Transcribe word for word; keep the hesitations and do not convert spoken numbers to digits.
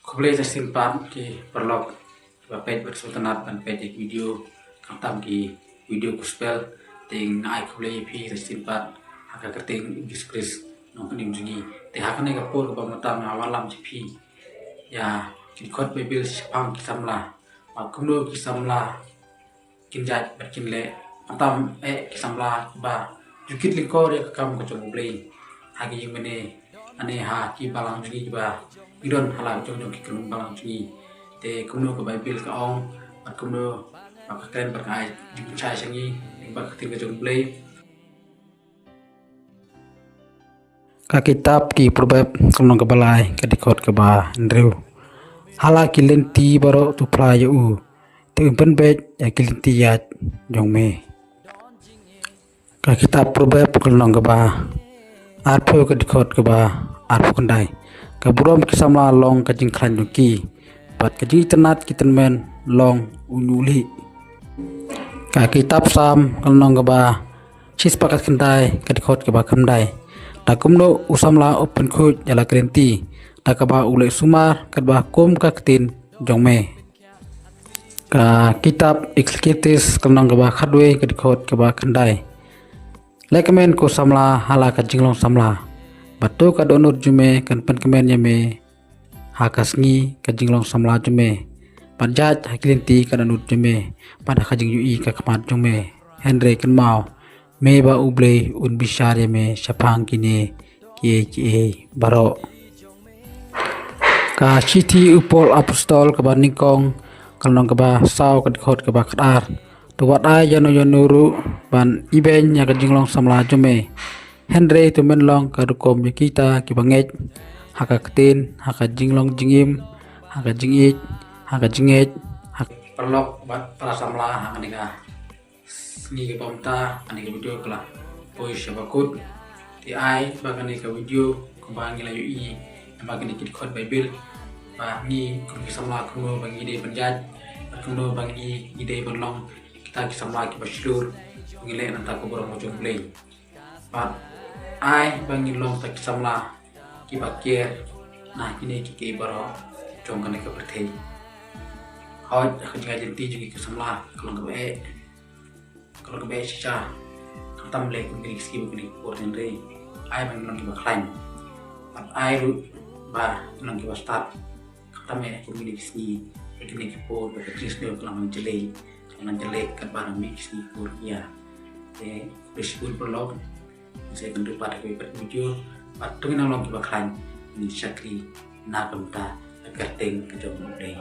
Khublei sa shisien pat ki paralok kiba peit bad sngewtynnat ban peit ïa ki video, khamtam ki video gospel. Te nga ai khublei ïa phi sa shisien pat ha ka kyrteng Jisu Khrist, nongpynim jong ngi. Te ha kane ka por kaba mynta nga wallam ïa phi ïa ki dkhot Baibl shaphang ki samla, ba kumno ki samla kin jait bad kin leh, khamtam eh ki samla ba ju kit lyngkor ïa ka kam ka jong U Blei ha ki ïing mane, lane ha ki balang jong ngi kiba ngi don ha la ka jong jong ki kynhun balang jong ngi. Te kumno ka Baibl ka ong bad kumno ba ka kren bad ka ai jingpynshai sha ngi lyngba ka ktien ka jong U Blei. Ka kitab ki Proverb ka lynnong kaba lai, ka dkhot kaba hynriew. Ha la ki lynti baroh to phla ïa u, te un pynbeit ïa ki lynti ïaid jong me. Ka kitab Proverb ka lynnong kaba arphew, ka dkhot kaba arphew khyndai. Ka burom ki samla long ka jingkhlaiñ jong ki, bad ka jingitynnat ki tymmen long u ñiuhlih. Ka kitab Salm ka lynnong kaba shispah khatkhyndai, ka dkhot kaba khyndai. Da kumno u samla u pynkhuid ïa la ki lynti, da kaba u leh sumar katba kum ka ktien jong me. Ka kitab Ecclesiastes ka lynnong kaba khatwei, ka dkhot kaba khyndai. Leh kmen ko samla ha la ka jinglong samla, bad to ka dohnud jong me kan pynkmen ïa me ha ka sngi ka jinglong samla jong me, bad jait ha ki lynti ka dohnud jong me, bad ha ka jingïohi ka khmat jong me. Hynrei kynmaw, me ba U Blei un bishar ïa me shaphang kine kiei kiei baroh. Ka shithi u Paul Apostol kaba nyngkong ka lynnong kaba saw, ka dkhot kaba khatar. To wat ai ïano ïano ruh ban ibeiñ ïa ka jinglong samla jong me. Hynrei to men long ka rukom ïa kita kiba ngeit ha ka ktien, ha ka jinglong jingim, ha ka jingïeit, ha ka jingngeit, ha ka... Paralok bad para samla, ha kane ka sngi kaba mynta kane ka video ka la poi sha ba kut. Te ai ba kane ka video kaba ngi la ïohi namar kane ki dkhot Baibl, ba ngi kum ki samla kumno ba ngi dei ban jait, bad kumno ba ngi, ngi dei ban long kita ki samla kiba shlur, ngi leh na ka bynta ka burom ka jong U Blei. Bad ai ba ngin long kita ki samla kiba kiar na kine kiei kiei baroh jong kane ka pyrthei. Hooid, ha ka jingïaid lynti jong ngi ki samla ka long kaba eh, ka long kaba eh shisha. Khamtam leh kum kine ki sngi bad kine ki por, hynrei ai ba ngin long kiba khlaiñ, bad ai ruh ba ngin long kiba stad. Khamtam eh kum kine ki sngi bad kine ki por, ba ka jingsngew ka la nang jlei, ka la nang jlei katba nang mih ki sngi ki por ïa. Te khublei shibun paralok. Ngin sa ïakynduh pat ha kawei pat ka video, bad to ngin nang long kiba khlaiñ, ngin shakri na ka bynta ka kyrteng ka jong U Blei.